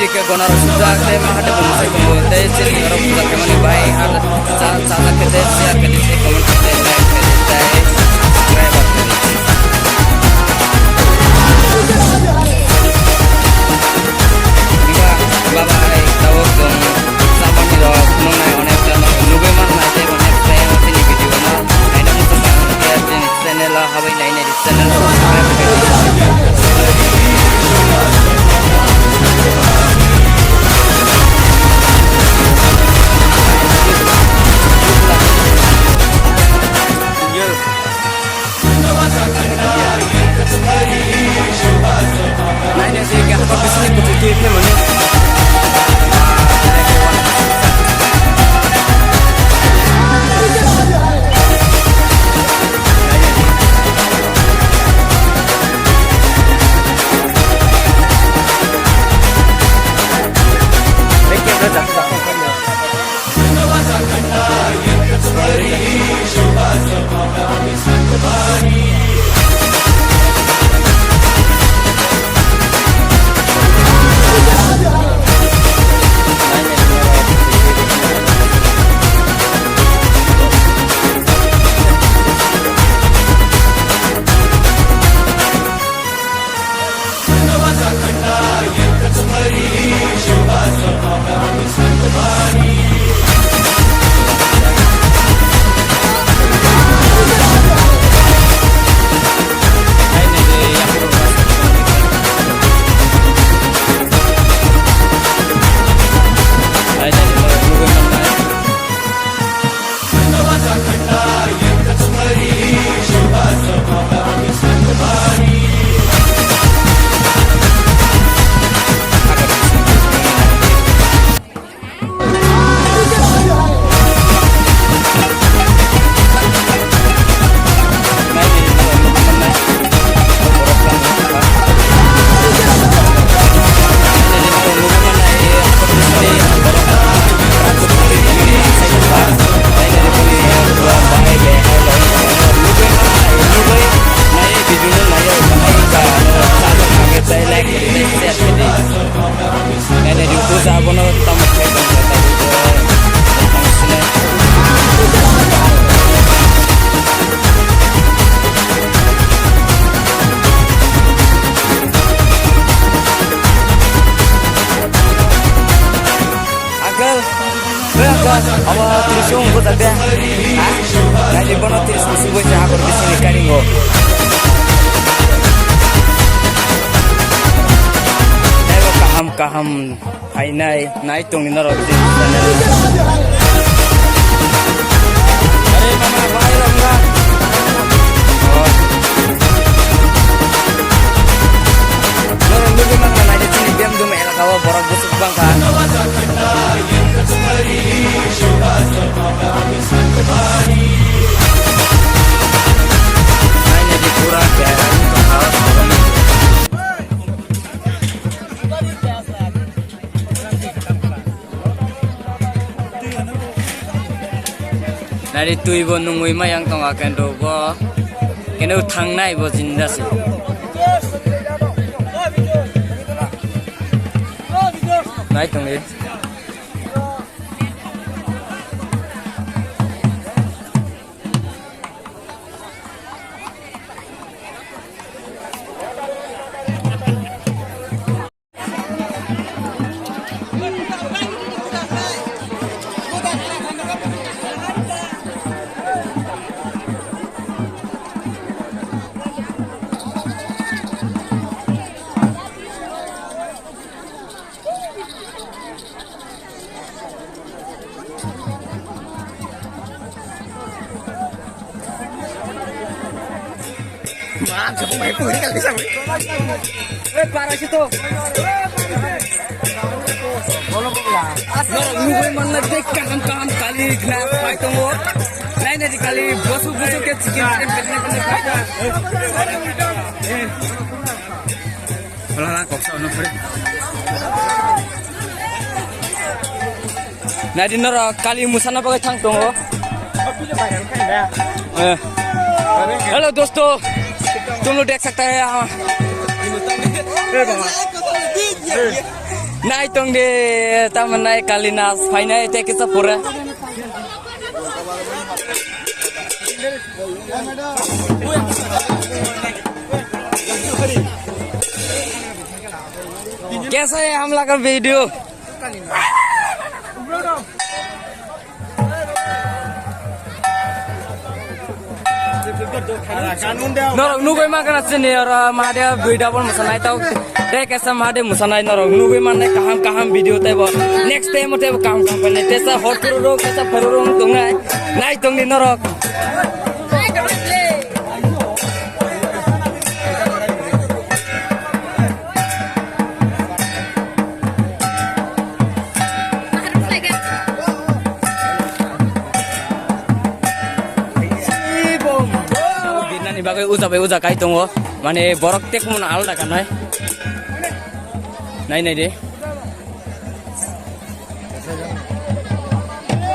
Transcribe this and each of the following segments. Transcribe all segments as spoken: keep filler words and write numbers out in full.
Ke gonarok sujak tei mahadev bo mwsai tongo tei chini aro puja khaimani bai ha cha cha khe tei share khe tei comment khe tei like khe tei subscribe khe. Bye bye, tabuk chwng samani rok nungnai onek jano nugui mannai tei bo next time chini video no naina muchung kha chini channel o habwi nainai di channel subscribe khe di. Naina se ke hapa bisni kutu tui phe mani. Nene di puja abono tamo khai tong kha tabuk bo tamo sine. Uncle, hey uncle, abo trisong ko jate. Ha? Nai di bono trisong suboi se hakor bisini karingo. Nai bo kaham kaham. Phainai, nai tongni norok chini channel. Are mama, bai rok na. Oh. Norok nugui mangna nai de chini bem dum elaka o borok bwswk bangkha. Naina di pura bera wngkha o. Nari twi bo nungwi mayang tonga kendo bo kendo thangnai bo jinda se. Nai tongli. Nugui manna de kaham kaham kali glass pai tongo. Nai nai di kali bosu bosu ke chicken chicken chicken chicken pai tongo. Wala lang kok sa ono pre. Nadi norok kali musana bagwi thang tongo. Eh. Hello dosto, tum log dekh sakta hai yahan. Nai tong de, tamo nai kali nas phainai tei kisa pura. Kaisa hai hum log ka video? Norok nugui mankha na chini oro Mahadev bui double mwsanai tau. Tei kaisa Mahadev mwsanai norok nugui mannai kaham kaham video tei bo. Next time o tei bo kaham kaham painai. Tesa hor phuru rok, tesa phuru rok tongnai. Nai tongdi norok. Birnani bagwi uja bai uja kai tongo. Mane borok tekmano alda kanai. Nai nai de.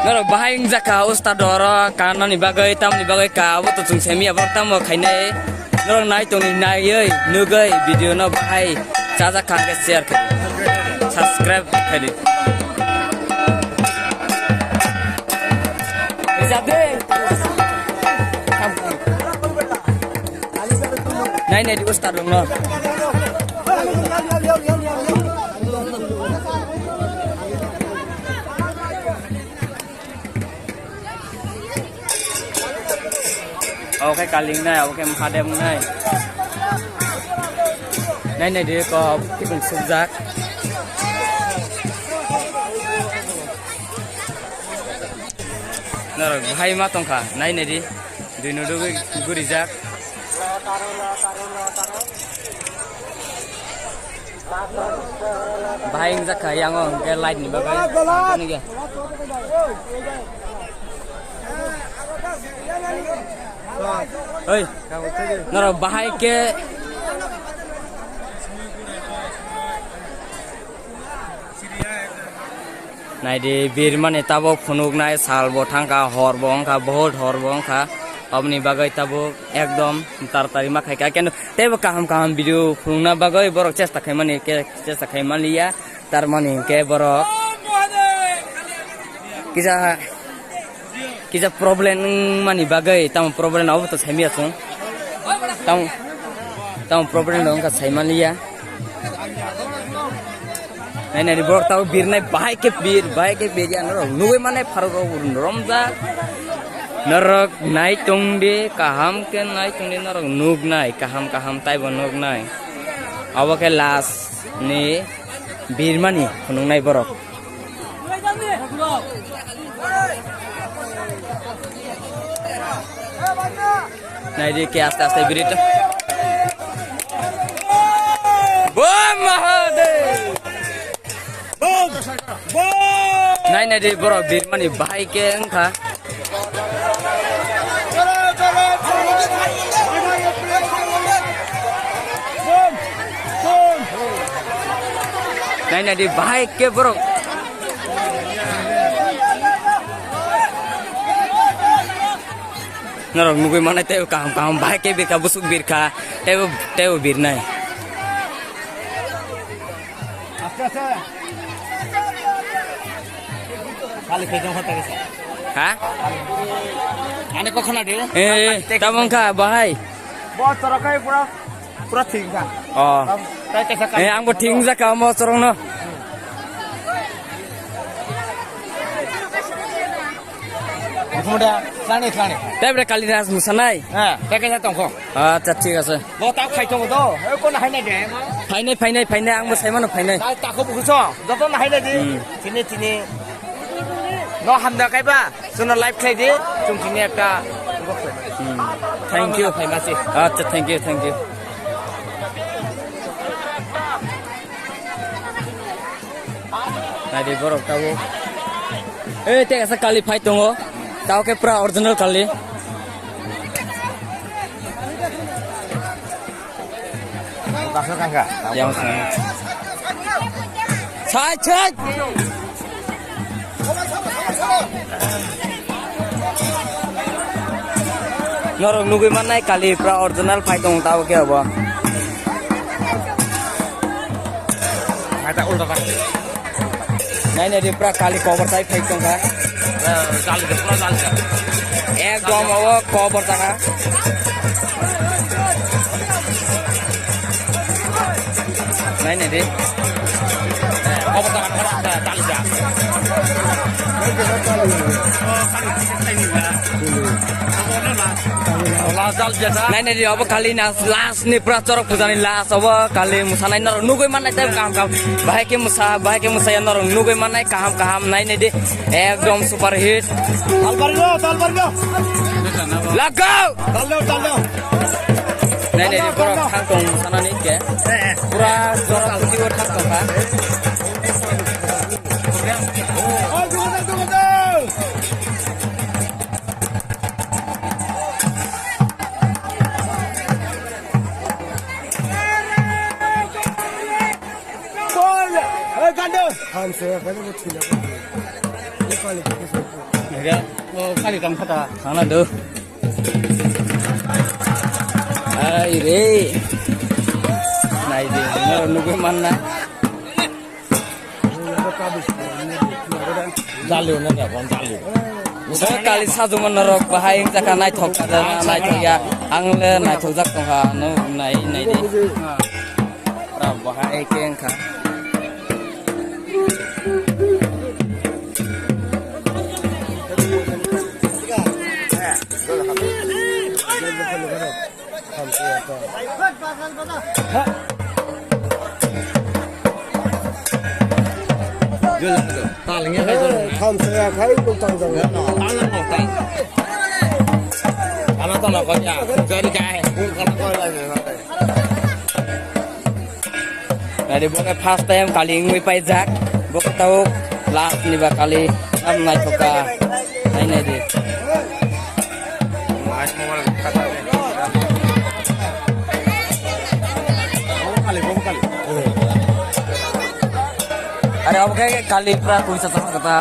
Norok bahai wngjakha ustad oro kanani bagwi, tamni bagwi ka, abo to chwng semi abo tamo khainai. Norok nai tongni naiwi nugwi video no bahai chajak kha hwnkhe share khaidi, subscribe khaidi. Nai nai di ustad rok no. Oke kaling nai, oke Mahadev nai. Nai nai di ko tikung sukjak. Norok bahai ma tongkha, nai nai di. Dui no dugui gurijak. Bahai wngjakha yango hwnkhe light ni bagwi. Oi, norok bahai khe. Naidi birmani tabuk phunuknai sal bo thangkha, hor bo wngkha, bohut hor bo wngkha. Oboni bagwi tabuk ekdom taratari ma khaikha, keno teibo kaham kaham video phunukna bagwi borok chesta khaimani, khe chesta khaimaliya. Tarmani hinkhe borok kisa Kisa problem wngmani bagwi, tamo problem abo to saimaya chwng. Tamo, tamo problem rok wngkha saimaliya. Nai nai borok tamo birnai bahai khe bir, bahai khe bir ya norok nugui mannai pharok rok romjak. Norok nai tongdi kaham khe nai tongdi norok nuknai kaham kaham taibo nuknai. Abo khe last ni birmani phunuknai borok. Naidi ke aste aste birit. Bom Mahadev. Bom. Bom. Nai naidi borok birmani bahai ke wngkha. Nai naidi bahai ke borok. Norok nugui manai tei kaham kaham bahai ke birkha, busuk birkha, tei tei birnai. Aste aste. Kali khe jong hota kisa. Ha? Ani kok khna di. Eh, tamo wngkha bahai. Bo chorok kai pura, pura thik kha. Oh. Tam, tai kaisa kali. Eh, ang bo thik wngjakha mo chorok no. Khumda, sani, sani. Tei bre Kaliraj musanai. Ha, tai kaisa tongkho. Acha, thik ase. Bo tak khai tongo do. E kono hainai de. Phainai, phainai, phainai, ang bo saimano phainai. Tai takho bukuso. Joto no hainai di. Hmm. Tini, tini. No hamda kaiba. Sono live khlai di. Chung tini ekta. Hmm. Thank you. Phaimasi. Acha, thank you, thank you. Naidi borok tabo. Eh, tei kaisa kali phai tongo. Tabo khe pura original kali. Baksa kangka. Yang sini. Chai, chai. Norok nugui mannai kali pura original phai tong tabo khe abo. Nainai di pura kali kobor tai phai tongkha. Ekdom obo kobor jaga. Nainai di. Nainai di obo kali na last ni pura chorok puja ni last obo kali musanai norok nugui mannai tei kaham kaham bahai khe musa bahai khe musaya norok nugui mannai kaham kaham nainai di ekdom super hit. Talbari no, talbari no. Lagao. Taldo, taldo. Nainai di borok thang tong musanani khe pura chorok puti o thang tongkha. Kali tong kha ta. Thangna do. Ai re. Nai de, no nugui manna. Jalio na ka, kon jalio. Kali sajuma norok bahai wngjakha naithok, naithok ya. Ang le naithok jak tongkha, no nai, nai di. Ra bahai khe wngkha. Thamsaya khai nuk tangjak. Nari bo khe first time kali wngwi paijak. Bo khe tabuk last ni ba kali. Tam naithok kha. Nai nai di. Are obo khe kali pura kuisa chama kata.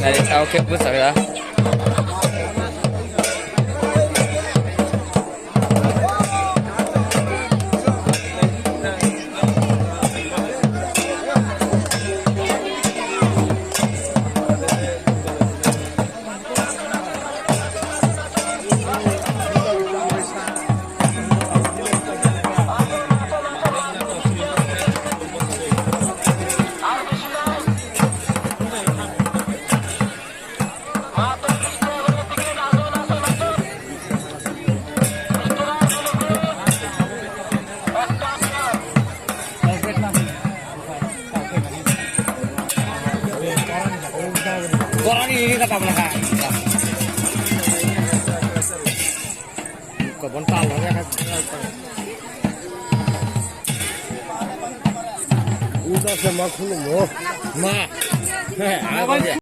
Dari tau khe bwsajak. Korang ini kata belakang. Kobon tal lagi kan. Udah sama kulo mo. Ma. Heh, apa dia?